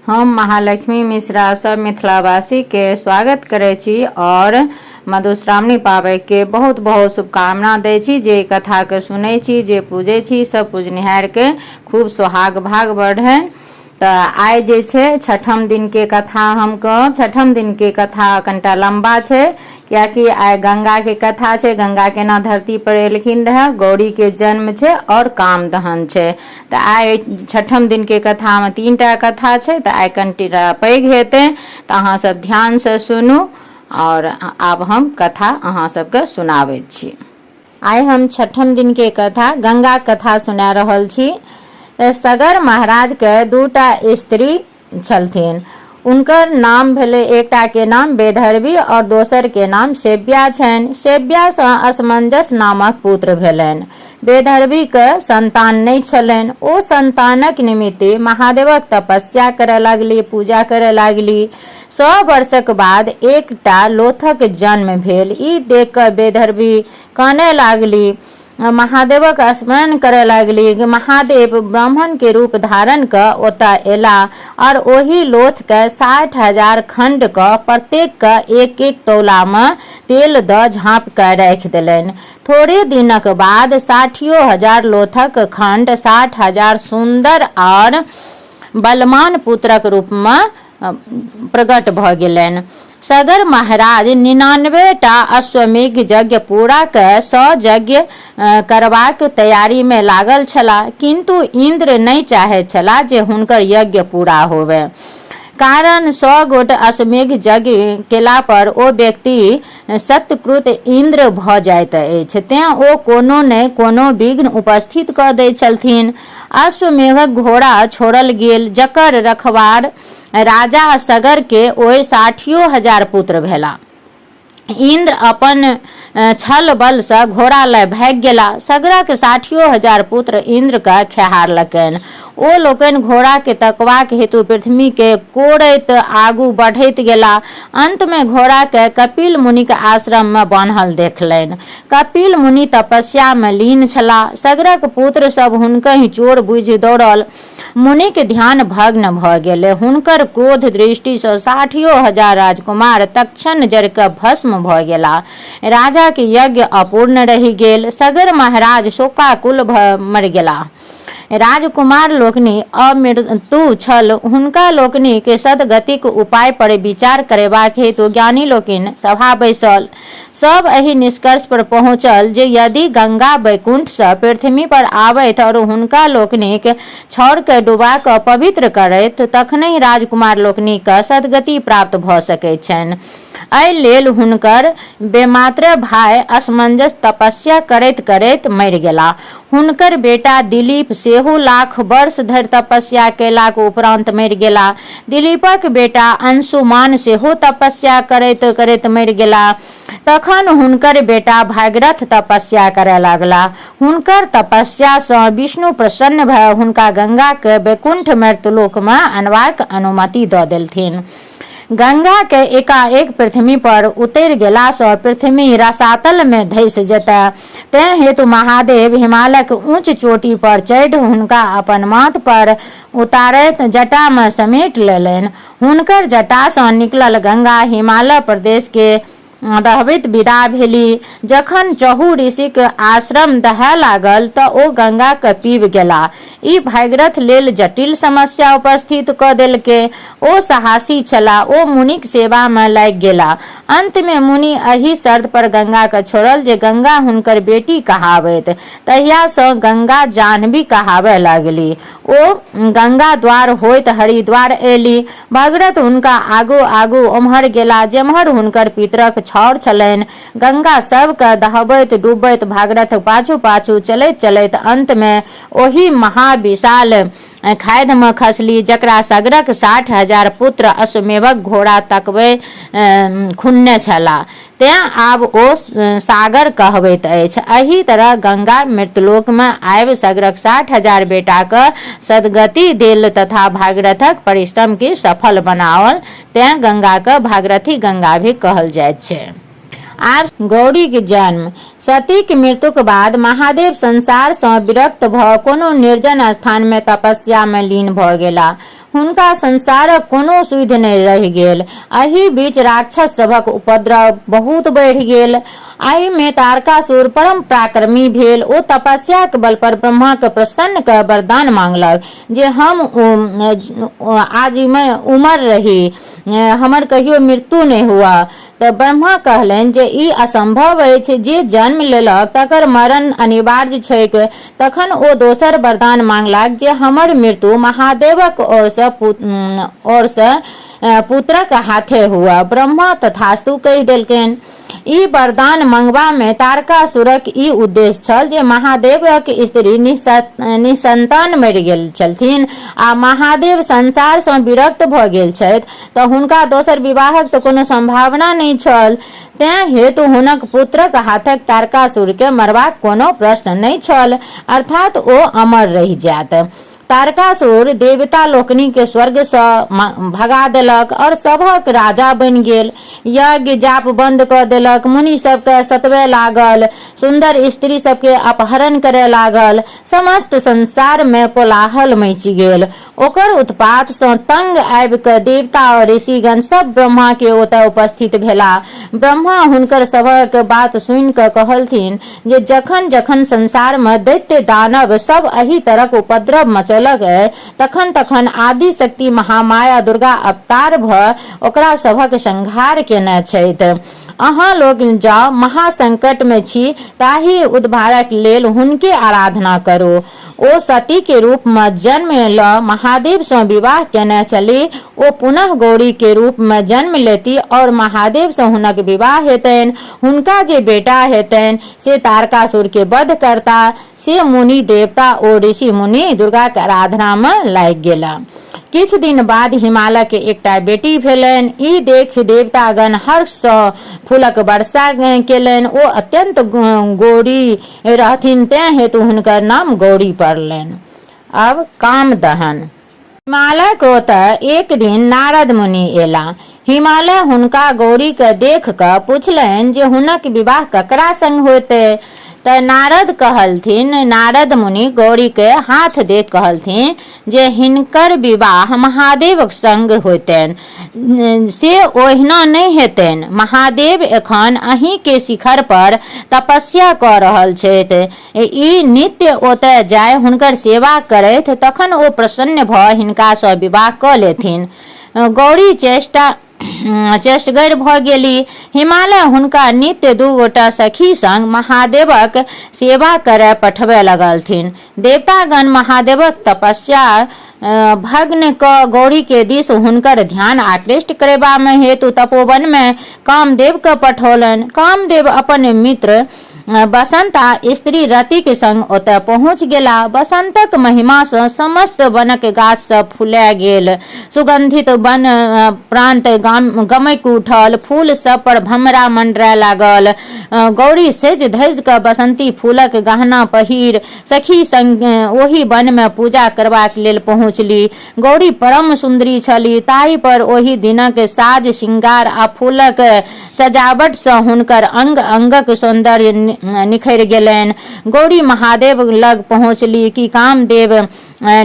हम महालक्ष्मी मिश्रा सब मिथिलावासीके स्वागत करै छी आओर मधुश्रावणी पाबनिके बहुत बहुत शुभकामना दै छी। जे कथाके सुनै छी, जे पूजै छी, सब पूजनिहारके खूब सोहाग भाग बढ़नि। तऽ आइ जे छै छठम दिनके कथा हम कहब। छठम दिनके कथा कनिटा लम्बा छै, कियाकि आइ गंगाके कथा छै। गंगा केना धरती पर एलखिन रहए, गौरीके जन्म छै आओर काम दहन छै। तऽ आइ छठम दिनके कथामे 3टा कथा छै, तऽ आइ कनिटा पैघ हेतै, तऽ अहाँ सब ध्यानसँ सुनू। आओर आब हम कथा अहाँ सबके सुनाबै छी। आइ हम छठम दिनके कथा गंगा कथा सुना रहल छी। सगर महाराजके 2टा स्त्री छलथिन। हुनकर नाम भेलै, एकटा के नाम बेधर्वी और दोसर के नाम सेव्या छनि। सेव्यासँ असमंजस नामक पुत्र भेलनि। बेधर्वीके संतान नहि छलनि। ओ संतानक निमित्त महादेवक तपस्या करय लागली, पूजा करय लागली। 100 वर्षक बाद एकटा लोथक जन्म भेल। ई देख कऽ बेधर्वी कानय लागली, महादेवक स्मरण करय लागली। महादेव ब्राह्मण के रूप धारण कऽ ओतऽ एला और ओहि लोथ के 60,000 खंड कऽ प्रत्येक के एक एक तौला मे तेल दऽ झाँपि कऽ राखि देलनि। थोड़े दिनक बाद 60,000 लोथक खंड 60,000 सुन्दर और बलमान पुत्रक रूप मे प्रकट भऽ गेलनि। सगर महाराज 99 टा अश्वमेघ यज्ञ पूरा कऽ 100 यज्ञ करबाक तैयारीमे लागल छलाह, किन्तु इन्द्र नहि चाहैत छलाह जे हुनकर यज्ञ पूरा होबय। कारण 100 गोट अश्वमेघ यज्ञ केला पर ओ व्यक्ति सत्यकृत इन्द्र भऽ जाइत अछि, तेँ ओ कोनो ने कोनो विघ्न उपस्थित कऽ दैत छलथिन। अश्वमेघक घोड़ा छोड़ल गेल, जकर रखवार राजा सगर के ओहि 60,000 पुत्र भेला। इन्द्र अपन छल बल सँ घोड़ा लय भागि गेला। सगरक 60,000 पुत्र इन्द्र के खेहारलकनि। ओ लोकनि घोड़ा के तकबाक हेतु पृथ्वी के कोड़ैत आगू बढ़ैत गेला। अंत मे घोड़ा के कपिल मुनिक आश्रम मे बान्हल देखलनि। कपिल मुनि तपस्या मे लीन छलाह। सगरक पुत्र सब हुनकहि चोर बुझि दौड़ल। मुनिक ध्यान भग्न भऽ गेलै। हुनकर क्रोध दृष्टिसँ 60,000 राजकुमार तत्क्षण जरि कऽ भस्म भऽ गेला। राजाक यज्ञ अपूर्ण रहि गेल। सगर महाराज शोकाकुल भऽ मरि गेलाह। राजकुमार लोकनि अमृत्यु छल। हुनका लोकनिक सद्गतिक उपाय पर विचार करेबाक हेतु ज्ञानी लोकनि सभा बैसल। सब एहि निष्कर्ष पर पहुँचल जे यदि गंगा वैकुंठ सँ पृथ्वी पर आबथि और हुनका लोकनिक छाउर केँ डुबा कऽ पवित्र करथि, तखनहि राजकुमार लोकनिक सद्गति प्राप्त भऽ सकैत छनि। एहि लेल हुनकर बेमात्र भाय असमंजस तपस्या करैत-करैत मरि गेलाह। हुनकर बेटा दिलीप सेहो लाख वर्ष धरि तपस्या कयलाक उपरान्त मरि गेलाह। दिलीपक बेटा अंशुमान सेहो तपस्या करैत-करैत मरि गेलाह। तखन हुनकर बेटा भागीरथ तपस्या करय लगलाह। हुनकर तपस्या सँ विष्णु प्रसन्न भऽ हुनका गंगा केँ वैकुण्ठ मर्त्यलोक मे अनबाक अनुमति दऽ देलथिन। गंगा के एकाएक पृथ्वी पर उतरि गेला सँ पृथ्वी रसातल मे धसि जेतै, तें हेतु महादेव हिमालयक ऊँच चोटी पर चढ़ि हुनका अपन माथ पर उतारैत जटा मे समेट लेलनि। हुनकर जटा सँ निकलल गंगा हिमालय प्रदेश के दहबैत विदा भेली। जखन चहु ऋषिक आश्रम दहाय लागल त ओ गंगा के पीब गेला। ई भागीरथ लेल जटिल समस्या उपस्थित क देलकै। ओ साहसी छला। ओ मुनिक सेवा मे लागि गेला। अंत मे मुनि एहि शर्त पर गंगा के छोड़ल जे गंगा हुनकर बेटी कहाबैत। तहिया सँ गंगा जाह्नवी कहाबय लागली। ओ गंगा द्वार होइत हरिद्वार अयली। भगीरथ हुनका आगू-आगू ओम्हर गेला जेम्हर हुनकर पितरक छाउर छलनि। गंगा सब केँ दहबैत डुबैत भागीरथक पाछू-पाछू चलैत-चलैत अंत मे ओहि महाविशाल खाधि मे खसली जकरा सगरक 60,000 पुत्र अश्वमेधक घोड़ा तकबै खुनने छलाह। तेँ आब ओ सागर कहबैत अछि। एहि तरह गंगा मृत्युलोक मे आबि सगरक 60,000 बेटाक सद्गति देल तथा भागीरथक परिश्रम केँ सफल बनाओल। तेँ गंगा केँ भागीरथी गंगा भी कहल जाइत छै। आब गौरीक जन्म। सतीक मृत्युक बाद महादेव संसार सँ विरक्त भऽ कोनो निर्जन स्थान मे तपस्या मे लीन भऽ गेलाह। हुनका संसारक कोनो सुधि नहि रहि गेल। एहि बीच राक्षस सभक उपद्रव बहुत बढ़ि गेल। एहिमे तारकासुर परम पराक्रमी भेल। ओ तपस्याक बल पर ब्रह्माकेँ प्रसन्न कऽ वरदान मांगलक जे हम आजीवन उमर रही, हमर कहियो मृत्यु नहि हुअ। तऽ ब्रह्मा कहलनि जे ई असंभव अछि, जे जन्म लेलक तकर मरण अनिवार्य छैक। तखन ओ दोसर वरदान मांगलक जे हमर मृत्यु महादेवक ओरसँ पुत्रक हाथे हुअ। ब्रह्मा तथास्तु कहि देलकनि। ई वरदान मंगबामे तारकासुरक ई उद्देश्य छल जे महादेवक स्त्री निःसंतान मरि गेल छलथिन आ महादेव संसारसँ विरक्त भऽ गेल छथि तऽ हुनका दोसर विवाहक तऽ कोनो सम्भावना नहि छल। तेँ हेतु हुनक पुत्रक हाथक तारकासुरकेँ मरबाक कोनो प्रश्न नहि छल, अर्थात् ओ अमर रहि जायत। तारकासुर देवता लोकनिकेँ स्वर्गसँ भगा देलक और सभक राजा बनि गेल। यज्ञ जाप बन्द कऽ देलक, मुनि सभकेँ सतबय लागल, सुन्दर स्त्री सभकेँ अपहरण करय लागल। समस्त संसारमे कोलाहल मचि गेल। ओकर उत्पात सँ तंग आबि कऽ देवता और ऋषिगण सब ब्रह्मा के ओतय उपस्थित भेलाह। ब्रह्मा हुनकर सभक बात सुनि कऽ कहलथिन जे जखन-जखन संसार मे दैत्य-दानव सब एहि तरहक उपद्रव मचौलक अइ, तखन-तखन आदिशक्ति महामाया दुर्गा अवतार भऽ ओकरा सभक संहार केने छथि। अहाँ लोकनि जँ महासंकट मे छी ताहि उद्धारक लेल हुनके आराधना करू। ओ सती के रूप मे जन्म ल महादेव सँ विवाह केने छलीह। ओ पुनः गौरी के रूप मे जन्म लेती और महादेव सँ हुनक विवाह हेतनि। हुनका जे बेटा हेतनि से तारकासुर के वध करता। से मुनि देवता ओ ऋषि मुनि दुर्गा के आराधना मे लागि गेला। किछु दिन बाद हिमालय के एकटा बेटी भेलनि। ई देखि देवतागण हर्ष सँ फूलक वर्षा केलनि। ओ अत्यंत गोरी रहथिन तेँ हेतु हुनकर नाम गौरी पड़लनि। आब काम दहन। हिमालयक ओतय एक दिन नारद मुनि एला। हिमालय हुनका गौरीकेँ देख कऽ पुछलनि जे हुनक विवाह ककरा संग होयतै? तऽ नारद कहलथिन नारद मुनि गौरीकेँ हाथ देख कहलथिन जे हिनकर विवाह महादेवक संग होयतनि से ओहिना नहि हेतनि। महादेव एखन अहींके शिखर पर तपस्या कऽ रहल छथि। ई नित्य ओतय जाय हुनकर सेवा करथि तखन ओ प्रसन्न भऽ हिनकासँ विवाह कऽ लेथिन। गौरी चेष्टा चेष्टगर भऽ गेली। हिमालय हुनका नित्य दू गोटा सखी संग महादेवक सेवा करय पठबय लगलथिन। देवतागण महादेवक तपस्या भग्न कऽ गौरीके दिस हुनकर ध्यान आकृष्ट करेबामे हेतु तपोवनमे कामदेवके पठौलनि। कामदेव अपन मित्र बसंत आ स्त्री रतिक संग ओतय पहुँच गेला। बसंतक महिमासँ समस्त वनक गाछ सब फुलाय गेल। सुगंधित वन प्रांत गमकि उठल। फूल सब पर भमरा मंडराय लागल। गौरी सजि धजि कऽ बसंती फूलक गहना पहिर सखी संग ओहि वन मे पूजा करबाक लेल पहुँचली। गौरी परम सुन्दरी छली, ताहि पर ओहि दिनक साज श्रृंगार आ फूलक सजावट सँ हुनकर अंग-अंगक सौन्दर्य निखरि गेलनि। गौरी महादेव लग पहुँचली कि कामदेव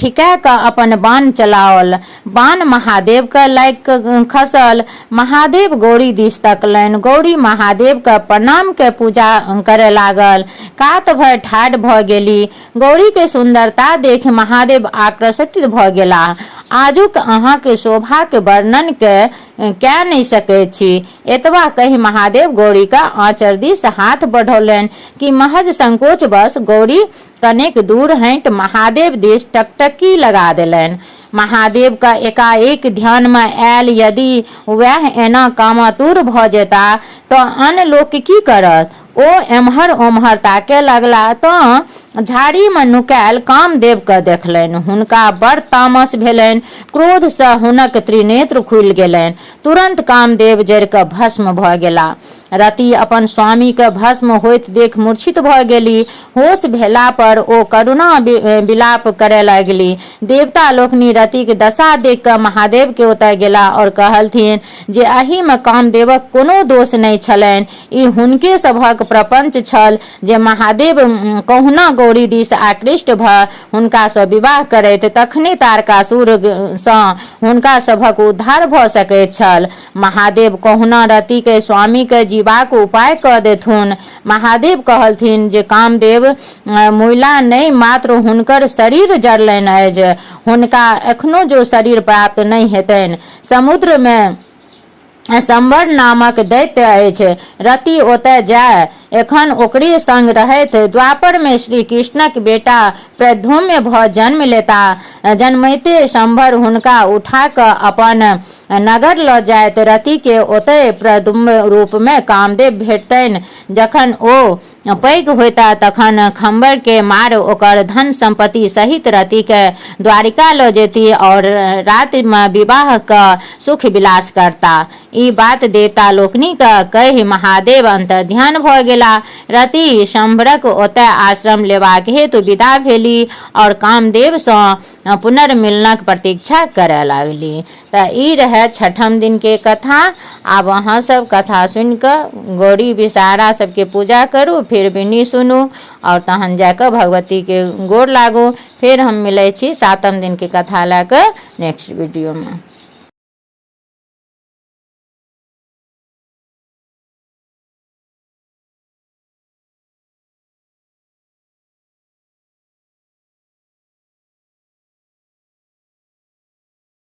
ठिका कऽ अपन बाण चलाओल। बाण महादेव केँ लागि कऽ खसल। महादेव गौरी दिस तकलनि। गौरी महादेव केँ प्रणाम कऽ पूजा करय लागल। कात भऽ ठाढ़ भऽ गेली। गौरी के सुन्दरता देखि महादेव आकर्षित भऽ गेलाह। आजुक अहाँक शोभाक वर्णन कए नहि सकैत छी। एतबा कहि महादेव गौरीक आँचर दिस हाथ बढ़ौलनि कि महज संकोचवश गौरी कनेक दूर हटि महादेव दिस टकटकी लगा देलनि। महादेव क एकाएक ध्यान मे आयल यदि वैह एना कामातुर भऽ जेताह तँ आन लोक की करत? ओ एम्हर-ओम्हर ताकय लगलाह तँ झाड़ी मे नुकायल कामदेव केँ देखलनि। हुनका बड़ तामस भेलनि। क्रोध सँ हुनक त्रिनेत्र खुलि गेलनि। तुरन्त कामदेव जरि कऽ भस्म भऽ गेलाह। रति अपन स्वामीके भस्म होइत देख मूर्छित भऽ गेली। होश भेला पर ओ करुणा विलाप करय लगली। देवता लोकनि रतिक दशा देख कऽ महादेव के ओतय गेला और कहलथिन जे एहि मे कामदेवक कोनो दोष नहि छलनि। ई हुनके सभक प्रपंच छल जे महादेव कहुना गौरी दिस आकृष्ट भऽ हुनका सँ विवाह करैत तखने तारकासुर सँ हुनका सभक उद्धार भऽ सकैत छल। महादेव कहुना रतिक स्वामीक जीबाक उपाय कऽ देथुन। महादेव कहलथिन जे कामदेव मुइला नहि, मात्र हुनकर शरीर जरलनि अछि। हुनका एखनो जो शरीर प्राप्त नहि हेतनि। समुद्र मे संवर नामक दैत्य अछि। रति ओतय जाय एखन ओकरे संग रहैत द्वापर मे श्री कृष्णक बेटा प्रद्युम्न भऽ जन्म लेता। जन्मैते संवर हुनका उठा कऽ अपन नगर लऽ जायत। रति के ओतय प्रद्युम्न रूप मे कामदेव भेटतनि। जखन ओ पैघ होयता तखन खम्बर के मार ओकर धन सम्पत्ति सहित रति के द्वारिका लऽ जेती और राति मे विवाह कऽ सुख विलास करता। ई बात देवता लोकनि के कहि महादेव अन्तर्ध्यान भऽ गेला। रति शम्भरक ओतय आश्रम लेबाक हेतु विदा भेली और कामदेव सँ पुनर्मिलनक प्रतीक्षा करय लागली। तऽ ई रहए छठम दिनके कथा। आब अहाँ सब कथा सुनि कऽ गौरी विषहारा सबके पूजा करू, फेर बिन्नी सुनू आओर तहन जा कऽ भगवतीके गोर लागू। फेर हम मिलै छी सातम दिनके कथा लए कऽ नेक्स्ट वीडियोमे।